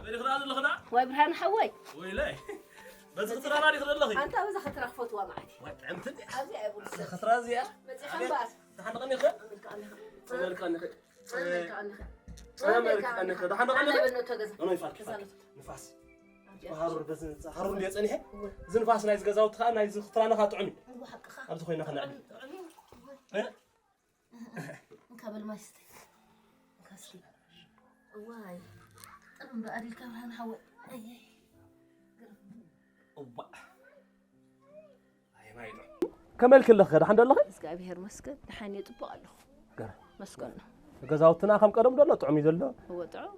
በሊ ክዳ ዘለኽዳ? ወይ ብርሃን ሓወይ። ወይለይ። በዚ ክትራና ዲኽ ዘለኺ? ኣንታ በዛ ክትራ ክፈትዋ መዓት። ወይ ጥዕምቲ እንዲያ። ኣብዚ እያ ቡን ዝሰቲ። ክትራ እዚኣ? መጺኻ ኣቤት። እምበኣር። ተሓንቐኒ ኸ? ኣመልክዓኒ ኸ? ኣመልክዓኒ ኸ? ኣመልክዓኒ ኸ? ኣመልክዓኒ ኸ? ተሓንቐኒ ኸ? ኣነ በነቶ ገዛ። ኖ ይፋል፣ ገዛ ይፋል። ነቶ። ንፋስ። ኣብዚ እያ። ሃሩር በዚ፣ ሃሩር እንዲየ ጸኒሐ? እወ። እዚ ንፋስ ናይዚ ገዛውቲ ኸኣ ናይዚ ክትራና ኸኣ ጥዑም እዩ። እወ፣ ሓቅኻ። ኣብዚ ኮይና ኸነዕልል። ጥዑም እዩ። እወ። እ? እንካ በል ማይ ስተ። እንካ እስኪ። እዋይ። ጥር እምበኣር ኢልካ ብርሃን ሓወይ። ኣየ። እዋ። ኣይ ማይ ጥዑም። ከመይ ኢልኪ ኣለኺ? ደሓን ዶ ኣለኺ? እግዚኣብሔር መስገን። ደሓን እየ፣ ጽቡቕ ኣለኹ። ገር። መስገን ነው። ገዛውትና ከም ቀደም ዶ ኣሎ? ጥዑም እዩ ዘሎ? እወ፣ ጥዑም።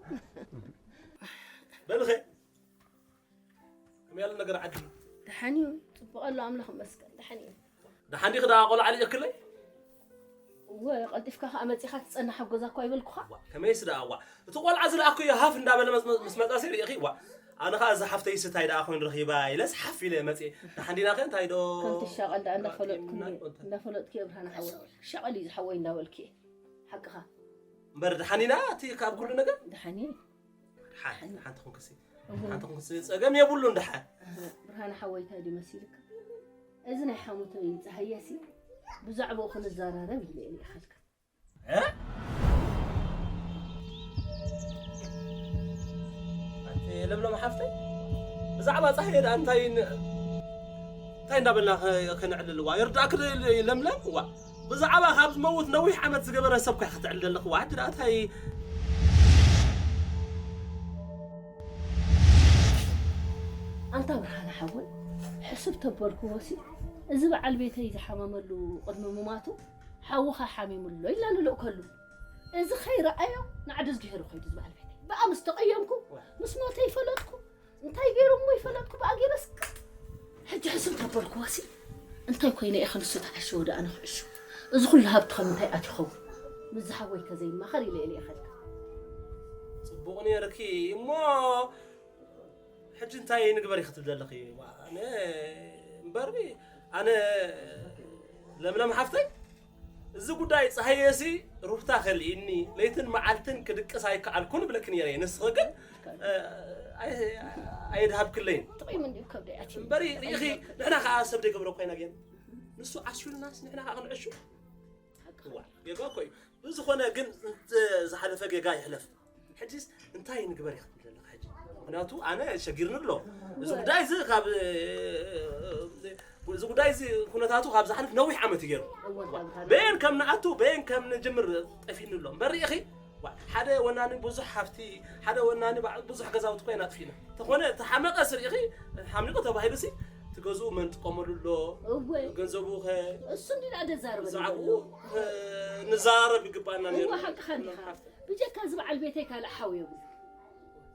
በልኸ። ከመይ ኣሎ ነገር ዓዲ? ደሓን እዩ፣ ጽቡቕ ኣሎ፣ ኣምላኽ ይመስገን፣ ደሓን እዩ። ደሓን ዲኺ ደኣ ቆልዓ ልኢኽለይ? እወ፣ ቀልጢፍካ ከኣ መጺኻ ትጸንሕ ኣብ ገዛ እኳ ይበልኩኻ። ዋ፣ ከመይስ ደኣ፣ ዋ። እቲ ቆልዓ ዝለኣኽኩዮ ሃፍ እንዳበለ መስ-፣ መስ-፣ ምስ መጻሲ ርኢኺ፣ ዋ። ኣነ ኸኣ እዛ ሓፍተይስ እንታይ ደኣ ኮይኑ ረኺባ ኢለስ ሓፍ ኢለ መጺኤ። ደሓን ዲና ከ እንታይ ዶ? ከም ትሻቐል ደኣ እንዳፈለጥኩ፣ ራእይና እንደ-፣ እንታይ? እንዳፈለጥኩ እየ ብርሃነ ሓወይ። ክሻቐል እዩ ዝሓወይ እንዳበልኩ እየ። ሓቅኻ። እምበር ደሓን ኢና እቲ ካብ ኩሉ ነገር? ደሓን እየ። ደሓን፣ ደሓን ተኾንክሲ። እወ። ደሓን ተኾንክሲ ጸገም የብሉን ደሓን። ብርሃነ ሓወይ እንታይ ድዩ መሲልካ? እዚ ናይ ሓሙተይ ጸሃየሲ ብዛዕባኡ ክንዘራረብ ኢለ እየ ልኢኸልካ። እ? ኣቲ ለምለም ሓፍተይ፣ ብዛዕባ ጸሃየ ደኣ እንታይ ን-፣ እንታይ እንዳበልና ከ-፣ ከነዕልል? እዋ፣ ይርዳእኪ ዶ ለምለም? እዋ፣ ብዛዕባ ካብ ዝመውት ነዊሕ ዓመት ዝገበረ ሰብ እኳ ክትዕልል ኣለኺ። እዋ፣ ሕጂ ደኣ እንታይ? ኣንታ ብርሃነ ሓወይ፣ ሕስብ ተበልክዎሲ፣ እዚ በዓል ቤተይ ዝሓመመሉ ቅድሚ ምማቱ፣ ሓውኻ ሓሚሙ ኣሎ ኢልና ንልእከሉ። እዚ ከይረኣዮ ንዓዲ ዝገሄሩ ከይዱ ዝበሃል ቤት። ብኣ ምስ ተቐየምኩ፣ ዋ። ምስ ሞተ ይፈለጥኩ፣ እንታይ ገይሮሞ ይፈለጥኩ፣ ብኣ ገይረስ ሕጂ ሕስብ ተበልኩዋሲ፣ እንታይ ኮይነ ኢኸ ንሱ ተዓሸወ ደኣ ንኽዕሹ? እዚ ኩሉ ሃብቲ ከም እንታይ ኣትዩ ይኸውን? ምስ ዝሓወይ ተዘይማኸር ኢለ እየ ልኢኸልካ። ጽቡቕ ነይርኪ እሞ፣ ሕጂ እንታይ ንግበር ኢኺ ትብሊ ኣለኺ? ዋ፣ ኣነ እምበሪ፣ ኣነ ለምለም ሓፍተይ፣ እዚ ጉዳይ ጸሃየሲ ሩፍታ ከልኢኒ፣ ለይትን መዓልትን ክድቅስ ኣይከኣልኩን እብለኪ ነይረ እየ። ንስኺ ግን፣ እ፣ ኣይ-፣ ኣየድሃብክለይን። ጥቕሚ እንድዩ ከብደይ ኣትዩ። እምበሪ፣ ርኢኺ፣ ንሕና ከኣ ሰብ ደይገብሮ ኮይና ግን፣ ንሱ ዓሽሉናስ ንሕና ከኣ ክንዕሹ? እዋ፣ ጌጋ እኮ እዩ። ብዝኾነ ግን፣ እቲ ዝሓለፈ ጌጋ ይሕለፍ። ሕጂስ እንታይ ንግበር ኢኺ ትብል ዘለኺ ሕጂ? ምኽንያቱ ኣነ ሸጊርኒ ኣሎ። እዚ ጉዳይ እዚ ካብ፣ እዚ ጉዳይ እዚ ኩነታቱ ካብ ዝሓልፍ ነዊሕ ዓመት እዩ ገይሩ። እወ፣ ዳግሃ። በየን ከም ንኣቱ፣ በየን ከም ንጅምር ጠፊእኒ ኣሎ። እምበር ርኢኺ፣ ዋ፣ ሓደ ወናኒ ብዙሕ ሃፍቲ፣ ሓደ ወናኒ ባዕ-፣ ብዙሕ ገዛውቲ ኮይና ኣጥፊእና። ተኾነ፣ ተሓመቐ ስርኢኺ፣ ሓሚቑ ተባሂሉ ሲ፣ እቲ ገዝኡ መን ጥቀመሉ ኣሎ? እወ። ገንዘቡ ኸ እሱ እንዲ ደኣ ደዛረበ ብዛዕባኡ፣ ዘሎ። እ፣ ንዛረብ ይግባኣና ነይሩ። እወ፣ ሓቅኻ እንዲኻ። ሓፍቲ። ብጀካ እዚ በዓል ቤተይ ካልእ ሓው የብሉ።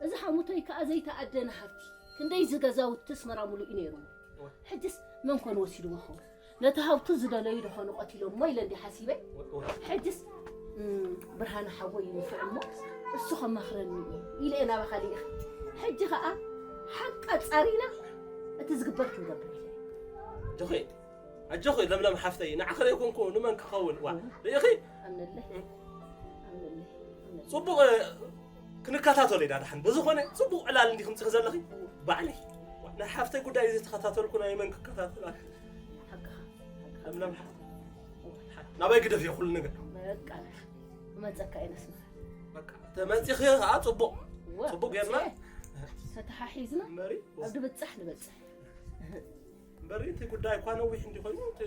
እዚ ሓሙተይ ከኣ ዘይተኣደነ ሃብቲ። ክንደይ እዚ ገዛውቲ ኣስመራ ሙሉእ እዩ ነይሩ። እወ። ሕጅስ መን ኮን ወሲድዎ ኸውን? ነቲ ሃብቱ ዝደለዩ ደኾኑ ቀቲሎሞ ኢለ እንዲ ሓሲበ። እወ፣ እወ። ሕጅስ፣ እም፣ ብርሃነ ሓወይ ይንፍዕ እሞ እሱ ከማኽረኒ እዩ ኢለ እየ ናባኻ ልኢኸ። ሕጂ ኸኣ ሓቂ ኣጻሪና እቲ ዝግበር ክንገብር ኢለ። ጆኸይ፣ ኣጆኺ ለምለም ሓፍተይ፣ ንዓኺ ዘይኮንኩ ንመን ክኸውን? ዋ፣ እም። ርኢኺ? ኣምነለይ። እም። ኣምነለይ። ኣምነለይ። ጽቡቕ፣ እ፣ ክንከታተሎ ኢና ደሓን። ብዝኾነ፣ ጽቡቕ ዕላል እንዲ ክምጽእኺ ዘለኺ? እም። ባዕለይ። ዋ፣ ናይ ሓፍተይ ጉዳይ ዘይተኸታተልኩ ናይ መን ክከታተል? ሓቅኻ። ለምለም ሓፍተይ። ናባይ ግደፍ እየ ኩሉ ነገር። በቃ፣ ክመጸካ እየ ነስመራ። በቃ፣ ተመጺኺ ኸኣ ጽቡቕ። እወ፣ ጽቡቕ ጌርና። ተተሓሒዝና እምበሪ። ኣብ ድብጻሕ ንበጽሕ። እምበሪ፣ እቲ ጉዳይ እኳ ነዊሕ እንዲኾይኑ፣ እቲ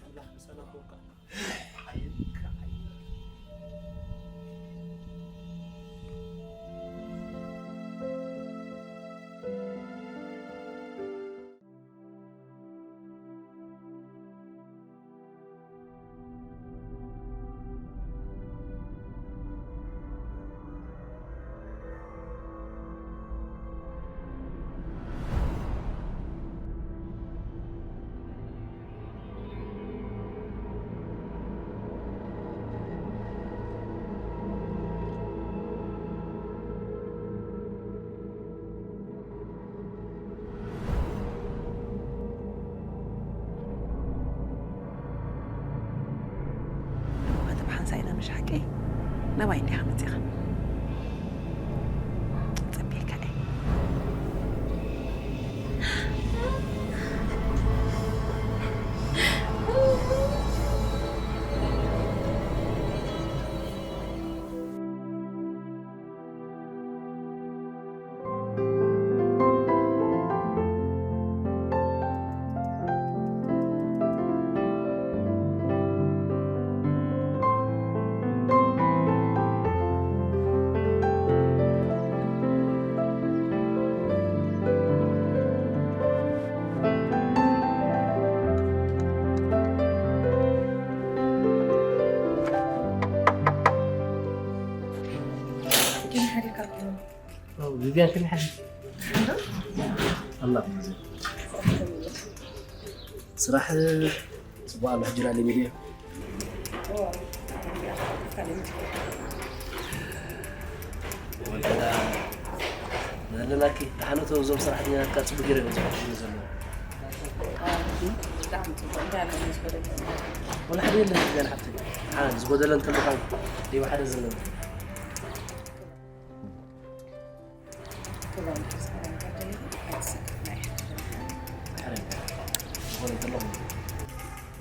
ኣምላኽ ብሰላም ወቃ። እሞ፣ እቲ ብሓንሳእ ኢና፣ ምሽ ሓቀይ? ናባይ እንዲኻ መጺኻ? ሓዲርካ ትብሎ? ኦ፣ ቪቪያን ከመይ ሓዲርኪ? ኣላ። ስራሕ ጽቡቕ ኣሎ፣ ሕጂ ናለይ ሚድያ። ኦ፣ ካልእ ምሽ። ወልዳ፣ ዘለናኪ፣ ደሓን እቶም እዞም ሰራሕተኛታትካ ጽቡቕ ገይሮም እዮም ዝሕግዙ ዘለዉ። ኣዎ፣ ብጣዕሚ ጽቡቕ። እንታይ ኣሎ ዝጎደለ? ወላ ሓደ የለን፣ ቪቪያን ሓፍተይ። ሓ፣ ዝጎደለ እንተሎ ኻብ ሌባ ሓደ ዘሎ። ክብሮም፣ ተስፋ ገይረ ደሊኹ፣ ኣይትሰከፍ፣ ናይ ሓቂ ደሊኹ። ድሕሪ ዝኾነ እንተለኹ።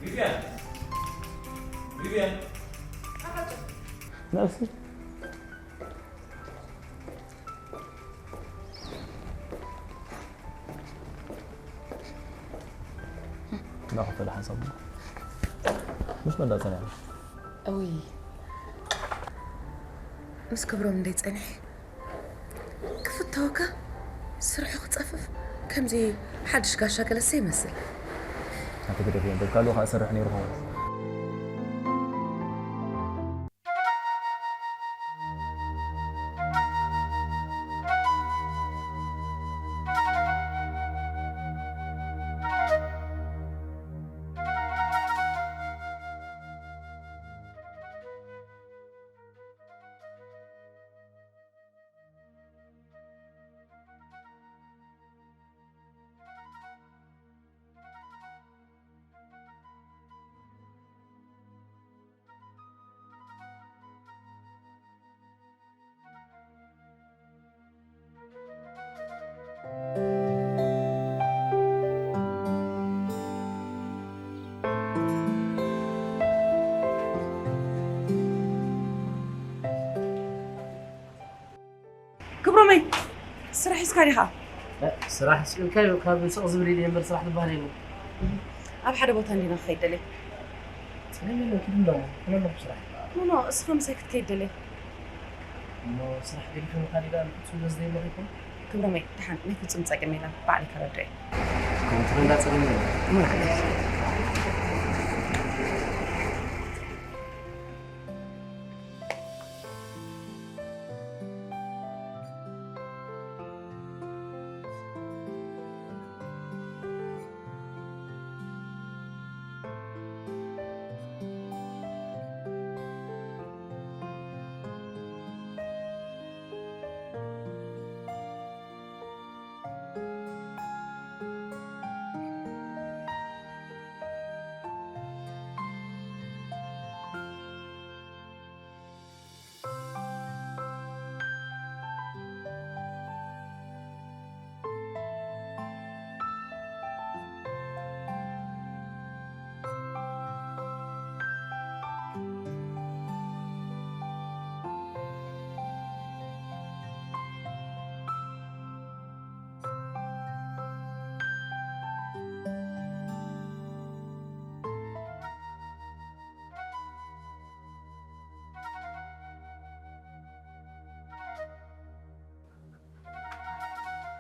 ቪቪያን! ቪቪያን! ነፍሲ እንዳኸፈለ ሓንሳብ ምሽ መዳ ጸኒሐ። እውይ፣ ምስ ክብሮም እንደይ ጸኒሐ ክፍተወካ፣ ስርሑ ክጸፍፍ ከምዚ ሓድሽ ጋሻ ገለሰ ይመስል። ኣቲ ግደፍዮ፣ ደብካሉ ከኣ ሰርሕ ነይሩ ኸውን። ክብሮመይ፣ ስራሕ ሒዝካ ዲኻ? እ፣ ስራሕ ስኢልካዮ ካብ ስቕ ዝብል ኢለ እምበር ስራሕ ዝበሃል የለን። ኣብ ሓደ ቦታ እንዲና ክኸይድ ደልየ። ጸገም የለን፣ ኪድ እንዳ፣ ኩሉ ኣለኹ ስራሕ። ኖ፣ ኖ፣ እስኻ ምሳይ ክትከይድ ደልየ። እሞ ስራሕ ገዲፈ ምኻድ ኢለ ኣብ ፍጹም ደስ ዘይብለኺ ይኾን? ክብሮመይ፣ ደሓን፣ ናይ ፍጹም ጸገም የለን፣ ባዕለይ ከረድእ። ከምኡ ትብል እንዳ ጸገም የለን። እሞ ንሓደ።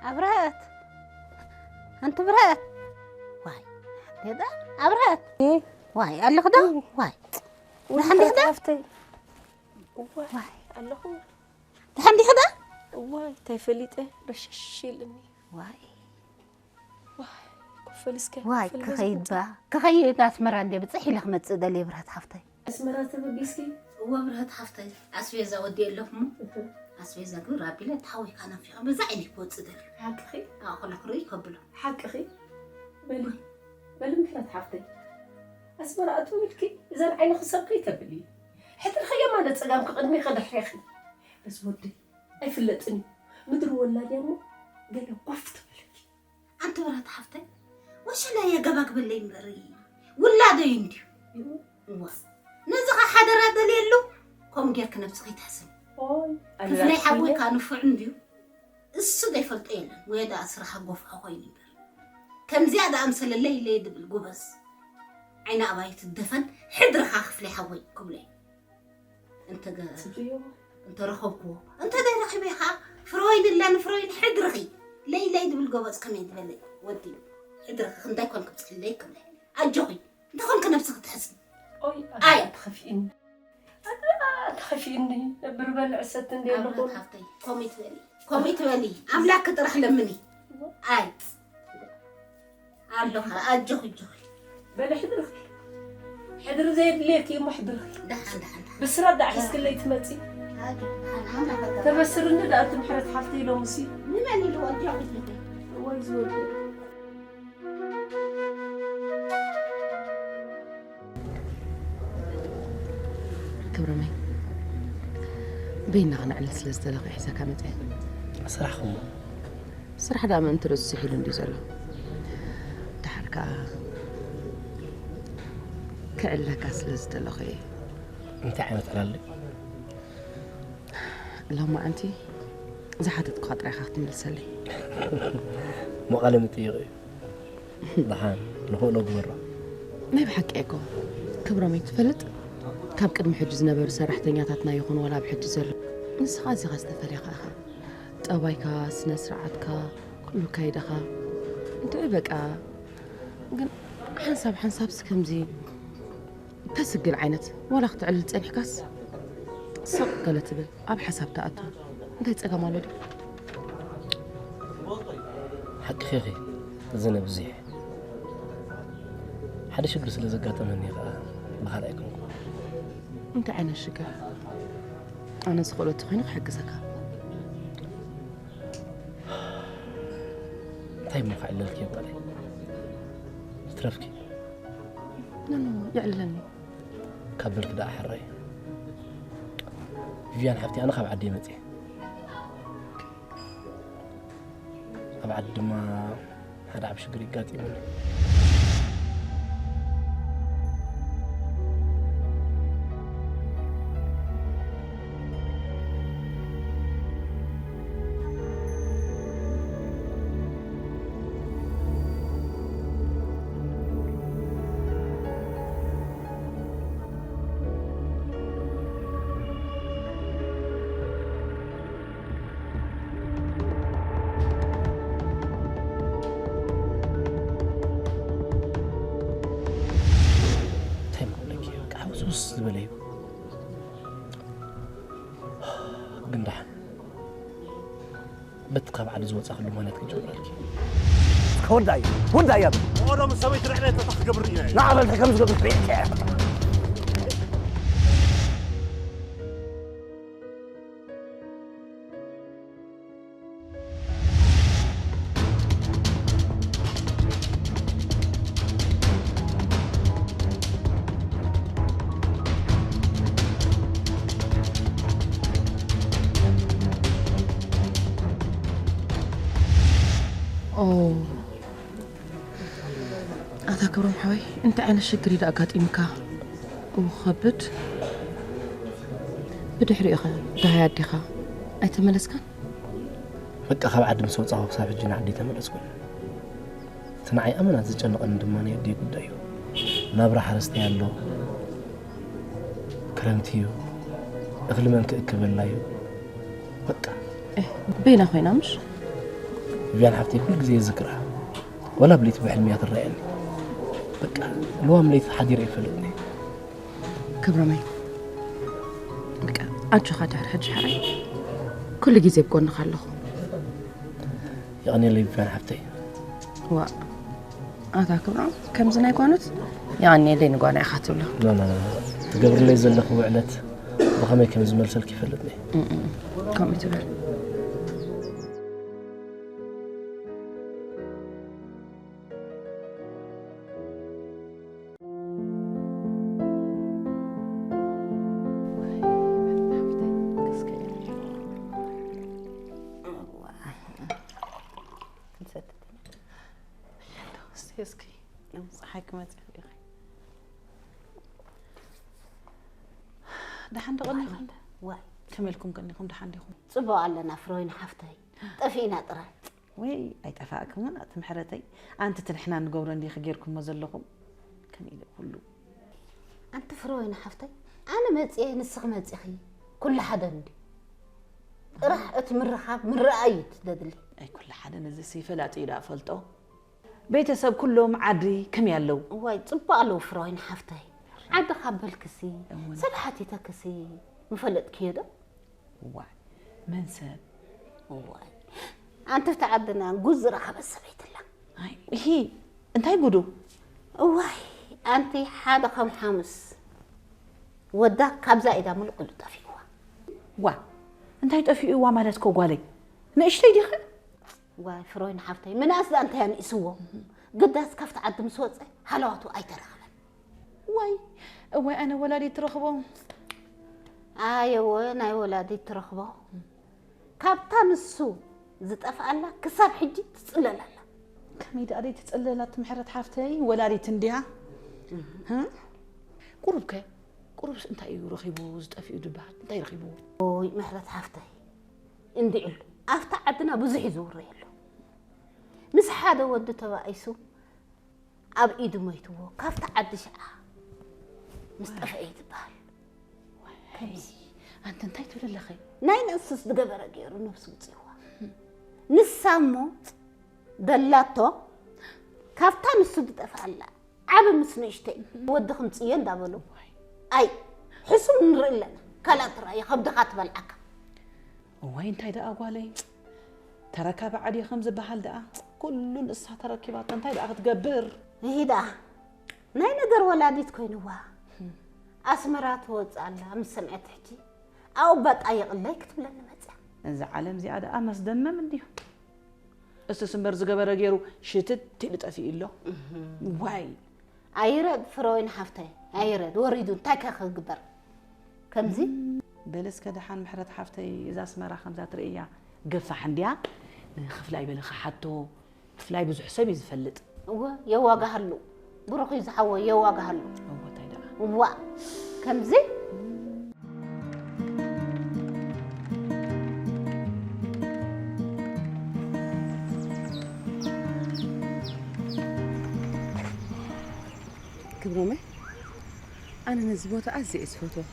ኣብረሀት፣ ኣንቲ ብረሀት። ዋይ፣ ደዳ ኣብረሀት። እ? ዋይ፣ ኣለኽ ዶ? ዋይ። ደሓን ዲኺ ዶ? ሓፍተይ። ዋይ፣ ዋይ። ኣለኹ። ደሓን ዲኺ ዶ? ዋይ፣ እንታይ ፈሊጠ? ረሸሽ ኢልኒ። ዋይ። ዋይ፣ ኮፈል እስከ፣ ዋይ፣ ኮፈል ክኸይድ በዚ ባ-፣ ክኸይድ ኣስመራ እንደ ብጽሕ ኢለ ክመጽእ ደልየ ብረሀት ሓፍተይ። ኣስመራ ተበጊስኪ? እወ ብረሀት ሓፍተይ፣ ኣስቤዛ ወዲኤ ኣለኹ እሞ፣ እህ። ኣስቤዛ ግብር ኣቢለ ተሓዊካ ናፊቐ በዛ ዓይኒ ክወጽእ ደልየ። ሓቅኺ? ኣዎ፣ ከሎ ክርኢ ከብሎ። ሓቅኺ? በሊ፣ በሊ ምሕረት ሓፍተይ፣ ኣስመራ ኣትው ኢልኪ እዘን ዓይንኺ ሰብ ከይተብሊ። ሕድርኽዮ ማለት ጸጋምኪ ቅድሚኺ ድሕሬኺ። በዚ ወደይ ኣይፍለጥን እዩ። ምድሪ ወላድያ እሞ ገለ ኮፍ ትበለኪ። ኣንቲ ብረታ ሓፍተይ፣ ወሸላ የገባግበለይ እምበር ውላደይ እንድዩ። እዋ፣ ነዚ ኸ ሓደራ በልየሉ፣ ከምኡ ጌርኪ ነብስኺ ትሕስኒ። ኦይ፣ ኣነ ክፍለይ ሓወይ ላሽለ። ከኣ ንፉዕ እንድዩ። እሱ ዘይፈልጦ የለን፣ ወይ ደኣ ስራሓ ጎፍዖ ኮይኑ እምበር። ከምዚኣ ደኣ ኣምሰለለይ ኢለ ድብል ጎበዝ። ዓይና ኣባይ ትደፈን፣ ሕድርኻ ክፍለይ ሓወይ ክብለይ። እንተ ገ-፣ ጽቡዮ። እንተ ረኸብክዎ። እንተ ዘይረኺበ ኸኣ ፍረወይን እላ ንፍረወይን ሕድርኺ። ለይ ለይ ድብል ጎበዝ ከመይ ዝበለ ወዲ። ሕድርኺ ክንደይ ኮን ክብጽሕለይ ክብለይ። ኣጆኺ። እንታይ ኮንክ ነብስኺ ትሕስኒ? ኦይ፣ ኣይ። ኣታ ትኸፍኢኒ። ኣታ፣ ኣታ ከፊእኒ። ነብር በልዕ ሰቲ እንደ ኣለኹ። ኣብረት ሓፍተይ፣ ኮሚት በሊ፣ ኮሚት በሊ። ኣምላክ ጥራሕ ለምኒ። ኣይ፣ ኣለኻ፣ ኣጆኺ፣ ኣጆኺ። በለ ሕድርኺ። ሕድሪ ዘየድልየኪ እሞ ሕድርኺ። ደሓን፣ ደሓን፣ ደሓን። ብስራ ዳኣ ሒዝክለይ ትመጺ። ኣጆ፣ ደሓን፣ ኣምላክ ጥራሕ። ተበስርኒ ዳኣ እቲ ምሕረት ሓፍተይ ኢሎምሲ። ንመን ኢልዎ? ኣጆኺ፣ ኣጆኺ። ወይ ዝወደ። ክብረመይ፣ በይና ክነዕልል ስለ ዝደለኹ ሒዘካ መፅአ። ስራሕ ኹሞ ስራሕ ደኣ ምእንቲ ርእሱ ስሒሉ እንድዩ ዘሎ። ደሓር ከኣ ክዕለካ ስለ ዝደለኹ እየ። እንታይ ዓይነት ዕላል? ሎማዓንቲ ዝሓተትኩኻ ጥራይ ኢኻ ክትምልሰለይ። መቓለ መጠይቕ እዩ። ደሓን ንኽእሎ ግበሮ። ናይ ብሓቂ እኮ ክብሮመይ፣ ትፈልጥ፣ ካብ ቅድሚ ሕጂ ዝነበሩ ሰራሕተኛታትና ይኹን ዋላ ኣብ ሕጂ ዘሎ፣ ንስኻ ኣዚኻ ዝተፈለኻ ኢኻ። ጠባይካ፣ ስነ ስርዓትካ፣ ኩሉ ካይዳኻ፣ እንታይ በቃ። ግን ሓንሳብ ሓንሳብስ ከምዚ ተስግል ዓይነት ዋላ ክትዕልል ጸኒሕካስ ስቕ ገለ ትብል፣ ኣብ ሓሳብ ትኣቱ። እንታይ ጸገም ኣሎ ድዩ? ሓቅኺ ኢኺ፣ እዘነ ብዙሕ ሓደ ሽግር ስለ ዘጋጠመኒ ከኣ ብኻልኣይ ኮንኩ። እንታይ ዓይነት ሽግር? ኣነ ዝኽእሎ እንተኾይነ ክሕግዘካ። እንታይ እሞ ክዕለልኪ እየ ጓለይ? ይትረፍኪ። ኖ፣ ኖ፣ የዕልለኒ። ካብ በልኪ ደኣ ሕራይ። ቪቪያን ሓፍቲ፣ ኣነ ካብ ዓዲ መጽየ። ኣብ ዓዲ ድማ ሓደ ዓቢ ሽግር ይጋጢሙኒ። እንታይ ምብለኪ፣ በቃ፣ ሕውስውስ ዝበለ እዩ። ግን ደሓን፣ በቲ ካብ ዓዲ ዝወጻኽሉ ማለት ክጅምረልኪ። ከወዳይ ወዳይ ኣብ ኦሮም ሰበይቲ ልዕለይ ተታ ክገብር እየ። ንዓበልቲ ከም ዝገብር ኦ፣ ኣታ ክብሮም ሓወይ፣ እንታይ ዓይነት ሽግር እዩ ኣጋጢሙካ? እው፣ ከብድ። ብድሕሪኡ ኸ ደሃይ ኣዴኻ ኣይተመለስካን? በቃ፣ ካብ ዓዲ ምስ ወጻኹ ክሳብ ሕጂ ንዓዲ ተመለስኩን። እቲ ንዓይ ኣመና ዘጨንቐኒ ድማ ናይ ኣደይ ጉዳይ እዩ። ናብራ ሓረስታይ ኣሎ፣ ክረምቲ እዩ፣ እኽሊ መን ክእክበላ እዩ። በቃ። ኤህ፣ በይና ኮይና ምሽ? ቪቪያን ሓፍተይ ኩሉ ግዜ ይዝክራ። ወላ ብለይቲ ብሕልሚ እያ ትረኣየኒ። በቃ፣ ልዋም ለይቲ ሓዲረ ይፈልጥኒ። ክብሮመይ፣ በቃ፣ ኣጆኻ ድሕሪ ሕጂ ሕራይ። ኩሉ ግዜ ብጎንኻ ኣለኹ። የቐንየለይ ቪቪያን ሓፍተይ። ዋእ፣ ኣታ ክብሮም፣ ከምዚ ናይ ጓኖት የቐንየለይ ንጓና ኢኻ ትብሎ። ኖ፣ ኖ፣ ኖ፣ ኖ። ትገብርለይ ዘለኺ ውዕለት ብኸመይ ከም ዝመልሰልኪ ይፈልጥኒ። እም፣ ከምኡ ትበል። ክንሰትት ኢና። እስቲ እስኪ፣ ጸሓይ ክመጽእ ዲኺ? ደሓን ዶ ቀኒኹም? ዋይ። ከመይ ኢልኩም ቀኒኹም? ደሓን ዲኹም? ጽቡቕ ኣለና ፍሮይን ሓፍተይ። ጠፊእና ጥራይ። ወይ ኣይጠፋእኩምን ኣቲ ምሕረተይ። ኣንቲ እቲ ንሕና ንገብሮ እንዲኺ ጌርኩሞ ዘለኹም። ከመይ ኢለ ኩሉ? ኣንቲ ፍሮይን ሓፍተይ፣ ኣነ መጽየ ንስኺ መጺኺ ኩሉ ሓደ እንድዩ። ጥራሕ እቲ ምርኻብ ምርኣይ እዩ ዘድሊ። ኣይ ኩሉ ሓደ ነዚ ሲ ፈላጢ እዩ ደኣ ፈልጦ። ቤተሰብ ኩሎም ዓዲ ከመይ ኣለዉ? እዋይ ጽቡቕ ኣለዉ ፍሮይን ሓፍተይ። ዓዲ ካብ በልክሲ፣ እወ። ሰብ ሓቲተክሲ፣ ምፈለጥክዮ ዶ? ዋይ መን ሰብ? ዋይ ኣንቲ ኣብቲ ዓድና ጉድ ዝረኸበት ሰበይትላ። ኣይ እሂ እንታይ ጉዱ? እዋይ ኣንቲ ሓደ ከም ሓሙስ ወዳ ካብዛ ኢዳ ሙሉእ ኢሉ ጠፊእዋ። ዋ እንታይ ጠፊእዋ ማለት ኮ ጓለይ? ንእሽተይ ዲኸ? ዋይ ፍሮይን ሓፍተይ ምንኣስ ደኣ እንታይ ኣንኢስዎ? ግዳስ ካብቲ ዓዲ ምስ ወፀ ሃለዋቱ ኣይተረኸበን። ዋይ እዋይ ኣነ ወላዲት ትረኽቦ። ኣየወ ናይ ወላዲት ትረኽቦ። ካብታ ንሱ ዝጠፍኣላ ክሳብ ሕጂ ትፅለል ኣላ። ከመይ ደኣ ደይ ትፅለል ኣቲ ምሕረት ሓፍተይ ወላዲት እንድያ። ቁሩብ ከ ቁሩብስ እንታይ እዩ ረኺቡ ዝጠፊኡ ዝበሃል እንታይ ረኺብዎ? ኦይ ምሕረት ሓፍተይ እንድዒሉ ኣብታ ዓድና ብዙሕ እዩ ዝውረየሉ። ምስ ሓደ ወዲ ተባኢሱ ኣብ ኢዱ ሞይትዎ ካብታ ዓዲ ሽዓ ምስ ጠፍአ እዩ ዝበሃል። ከምዚ ኣንቲ እንታይ ትብል ኣለኺ? ናይ ነንስስ ዝገበረ ገይሩ ነብሱ ውፅእዋ። ንሳ እሞ ደላቶ ካብታ ንሱ ዝጠፍኣላ ዓቢ ምስ ንእሽተይ ወዲ ክምፅዮ እንዳበሉ ኣይ ሕሱም ንርኢ ኣለና። ካልኣት ራእየ ከብድኻ ትበልዓካ። እዋይ እንታይ ደኣ ጓለይ ተረካቢ ዓድዮ ከም ዝበሃል ደኣ ኩሉ ንሳ ተረኪባቶ እንታይ ደኣ ክትገብር? እሂ ደኣ ናይ ነገር ወላዲት ኮይንዋ ኣስመራ ትወፅእ ኣላ ምስ ሰምዐት ሕጂ ኣብኡ ባጣየቕለይ ክትብለኒ መፅያ። እዛ ዓለም እዚኣ ደኣ መስደመም እንድዩ። እሱስ እምበር ዝገበረ ገይሩ ሽትት ኢሉ ጠፊኡ ኣሎ። ዋይ ኣይረድ ፍረወይኒ ሓፍተይ ኣይረድ ወሪዱ እንታይ ከ ክግበር ከምዚ በለስከ ደሓን ምሕረት ሓፍተይ እዛ ኣስመራ ከምዛ ትርእያ ገፋሕ እንድያ ንክፍላይ በለ ክሓቶ ክፍላይ ብዙሕ ሰብ እዩ ዝፈልጥ እወ የዋጋሃሉ ብሩኽ እዩ ዝሓወ የዋጋሃሉ እወ እንታይ ደኣ እዋ ከምዚ ክብሮመይ ኣነ ነዚ ቦታ ኣዝየ እየ ዝፈትዎ።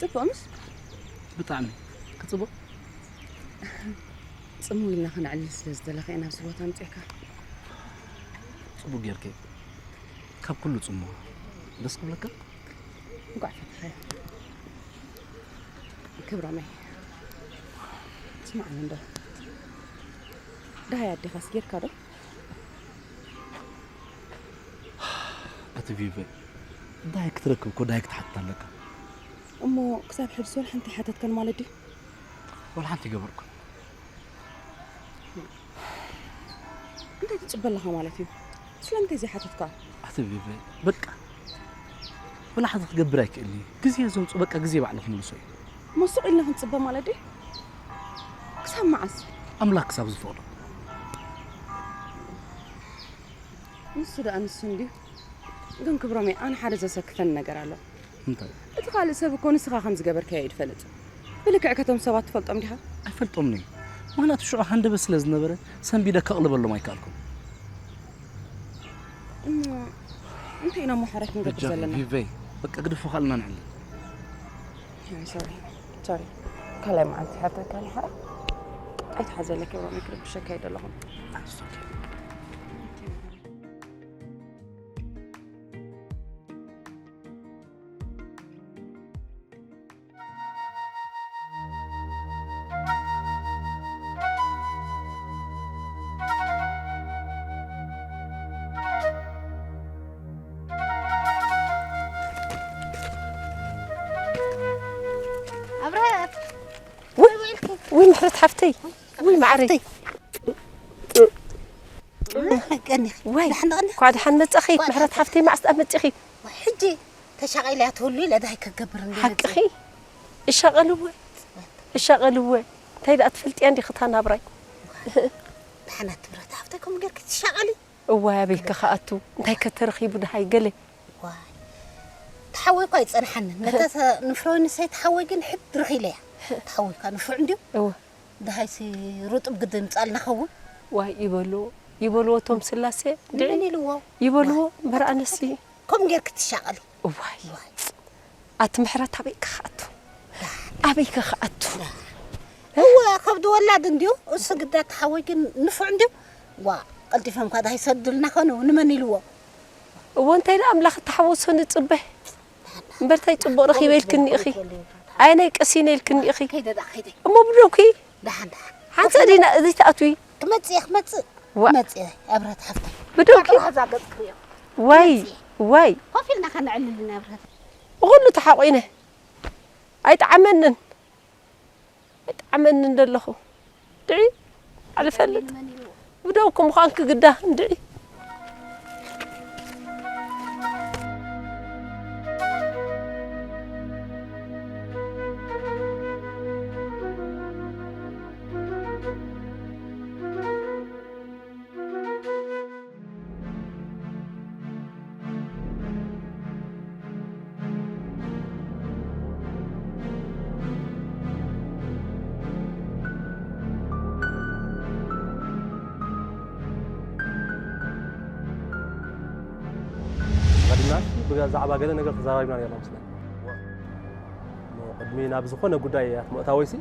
ጥቡቕ ምስ ብጣዕሚ ክጽቡቕ ጽምው ኢልና ከነዕልል ስለ ዝደለኻ ኢና ኣብዚ ቦታ ኣምጺእካ። ጽቡቕ ጌርኪ ካብ ኩሉ ጽምዋ ደስ ክብለካ። እንኳዕ ፈተኸ ክብሮመይ ስማዕኒ እንዶ ደሃይ ኣዴኻስ ጌርካ ዶ? ኣቲ ቪቨ እንታይ ክትረክብ እኮ ዳይ ክትሓትት ኣለካ። እሞ ክሳብ ሕጅስ ወላ ሓንቲ ሓተትካን ማለት ድዩ? ወላ ሓንቲ ይገበርኩ። እንታይ ትጽበ ኣለኻ ማለት እዩ? ስለምንታይ ዘይሓተትካ? ኣቲ ቪቨ በቃ ወላ ሓንቲ ክገብር ኣይክእል ግዜ ዘምፁ በቃ ግዜ ባዕሉ ክምልሶ እዩ። እሞ ስቕ ኢልና ክንጽበ ማለት ድዩ? ክሳብ መዓስ? ኣምላኽ ክሳብ ዝፈቕዶ። ንሱ ደኣ ንሱ እንድዩ። ግን ክብሮመይ ኣነ ሓደ ዘሰክፈኒ ነገር ኣሎ። እንታይ? እቲ ካልእ ሰብ እኮ ንስኻ ከም ዝገበርካዮ እዩ ዝፈልጥ። ብልክዕ ከቶም ሰባት ትፈልጦም ዲኻ? ኣይፈልጦምን እየ። ምኽንያቱ ሽዑ ሃንደበት ስለ ዝነበረ ሰንቢደ ከቕልበሎም ኣይከኣልኩን። እሞ እንታይ ኢና እሞ ሓራይ ክንገብር ዘለና? ቪቨይ በቃ ግድፎ ካልእና ንዕልል። ሶሪ ሶሪ ካልኣይ መዓልቲ ሓተካ ንሓራ ኣይትሓዘለይ ክብሮም ክርብሸካ ኣይደለኹም። ኣብረሀት ውይ ምሕረት ሓፍተይ ውይ ማዕረይ ቀኒኺ ወይ ዳሕን ቀኒኺ እንኳዕ ደሓን መጻኺ ምሕረት ሓፍተይ መዓስ ደኣ መጺኺ ሕጂ ተሻቒለ እያ ትህሉ ኢለ ዳይ ከገብር እንደ ሓቅኺ እሻቐልወ እሻቐልወ እንታይ ደኣ ትፈልጥያ እንዲኺ እታ ናብራይ ደሓና ትብረት ሓፍተይ ከምኡ ጌርኪ ትሻቐሊ እዋይ ኣበይ ከ ክኣቱ እንታይ ከ ተረኺቡ ደሃይ ገለ ዋይ ተሓወይ እኳ ኣይጸንሓንን ነታ ንፍረወኒ ሰይ ተሓወይ ግን ሕድርኺ ኢለያ ተሓወይ እኳ ንፉዕ እንድዩ እወ ደሃይሲ ሩጡብ ግዲ ምጻል ንኸውን ዋይ ይበልዎ ይበልዎ እቶም ስላሴ እንድዒ ንመን ኢልዎ ይበልዎ እምበር ኣነሲ ከምኡ ጌርኪ ትሻቐሊ እዋይ ዋይ ኣቲ ምሕረት ኣበይ ከ ክኣቱ ኣበይ ከ ክኣቱ እወ ከብዲ ወላድ እንድዩ እሱ ግዳ ተሓወይ ግን ንፉዕ እንድዩ ዋ ቀልጢፎም ኳ ዳሃይ ሰዱልና ኸኑ ንመን ኢልዎ እዎ እንታይ ኢለ ኣምላኽ ተሓወሶ ንጽበ እምበርታይ ጽቡቕ ረኺበ ኢልክኒ ኢኺ። ኣየናይ ቀሲነ ኢልክኒ ኢኺ። ከይደ ደኣ ከይደ። እሞ ብደውኪ ደሓን ደሓን። ሓንሳእ ዲና እዚ ትኣትዊ። ክመጽእ እየ ክመጽእ። ዋ። ክመጽእ እየ ኣብረት ሓፍተይ። ብደውኪ። ጥራሕ እዛ ገጽ ክርእዮ። ዋይ ክመጽእ እየ። ዋይ። ኮፍ ኢልና ከነዕልል ኢና ኣብረት። ብኹሉ ተሓቑነ። ኣይጠዓመንን። ኣይጠዓመንን ደለኹ። ድዒ ኣልፈልጥ። ብደውኩም ምዃንኪ ግዳ እንድዒ። ቀዲምና ብዛዕባ ገለ ነገር ተዘራሪብና ነርና መስለኒ። ቅድሚ ናብ ዝኾነ ጉዳይ ኣትመእታወይሲ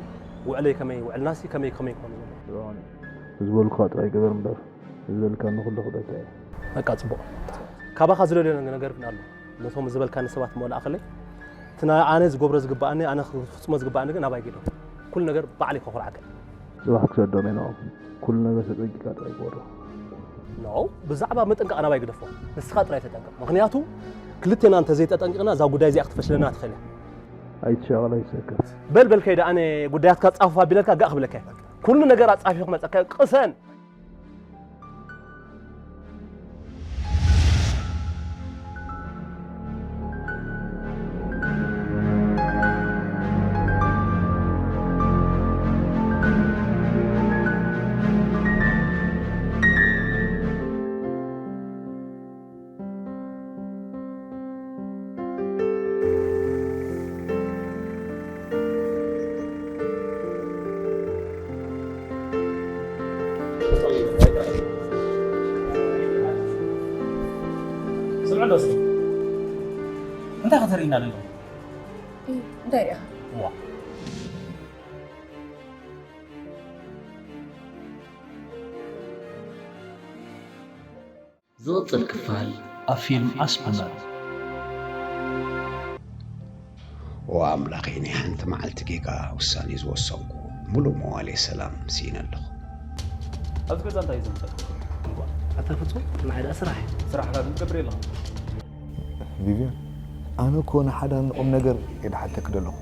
ውዕለይ ከመይ፣ ውዕልናሲ ከመይ፣ ከመይ ክኾን እዩ ዘለዎ? ዝበልኩኻ ጥራይ ግበር እምበር፣ ዝበልካኒ ኩሉ ክብለካ እየ። በቃ ጽቡቕ። ካባኻ ዝደልዮ ነገር ግን ኣሎ። ነቶም ዝበልካኒ ሰባት እሞ ለኣኸለይ። እቲ ና-፣ ኣነ ዝገብሮ ዝግባኣኒ፣ ኣነ ክፍጽሞ ዝግባኣኒ ግን ናባይ ግደፎ። ኩሉ ነገር ባዕለይ ከኹርዓካ። ጽባሕ ክሰዶም እየ ንዕኦም። ኩሉ ነገር ተጸንቂቕካ ጥራይ ግበሮ። ኖ፣ ብዛዕባ ምጥንቃቕ ናባይ ግደፎ። ንስኻ ጥራይ ተጠንቀቕ። ምኽንያቱ ክልቴና እንተዘይተጠንቂቕና እዛ ጉዳይ እዚኣ ክትፈሽለና ትኽእል እያ። ኣይትሻቐል ኣይትሰከፍ። በል በል ከይደ ኣነ ጉዳያትካ ጻፉፍ ኣቢለልካ ጋእ ክብለካ እየ። ኩሉ ነገር ኣጻፊፉ ክመጸካ እዩ። ቅሰን። ስምዑ እንዶ እስኪ። እንታይ ከተርእይና ኣለኹም? እንታይ ሪኢኻ? ዋ። ዝቕጽል ክፋል ኣብ ፊልም ኣስመራ። ኦ ኣምላኸይ፣ ናይ ሓንቲ መዓልቲ ጌጋ ውሳኔ ዝወሰንኩ፣ ሙሉእ መዋልየ ሰላም ስኢነ ኣለኹ። ኣብዚ ገዛ እንታይ እዩ ዘምጸካ? ኣታ ፍጹም፣ ንዓይ ደኣ ስራሕ እዩ። ስራሕካ ግን ትገብር የለኻ። ቪቪያን፣ ኣነ እኮ ንሓዳር ንቁም ነገር እየ ድሓተኪ ዘለኹ።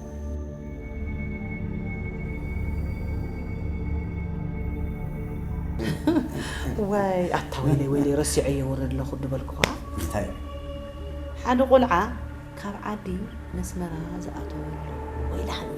ዋይ፣ ኣታ ወይለይ፣ ወይለይ፣ ረሲዐዮ ወረድ ኣለኹ ድበልኩኻ። እንታይ? ሓደ ቆልዓ ካብ ዓዲ ነስመራ ዝኣተወሉ። ወይልሃኒ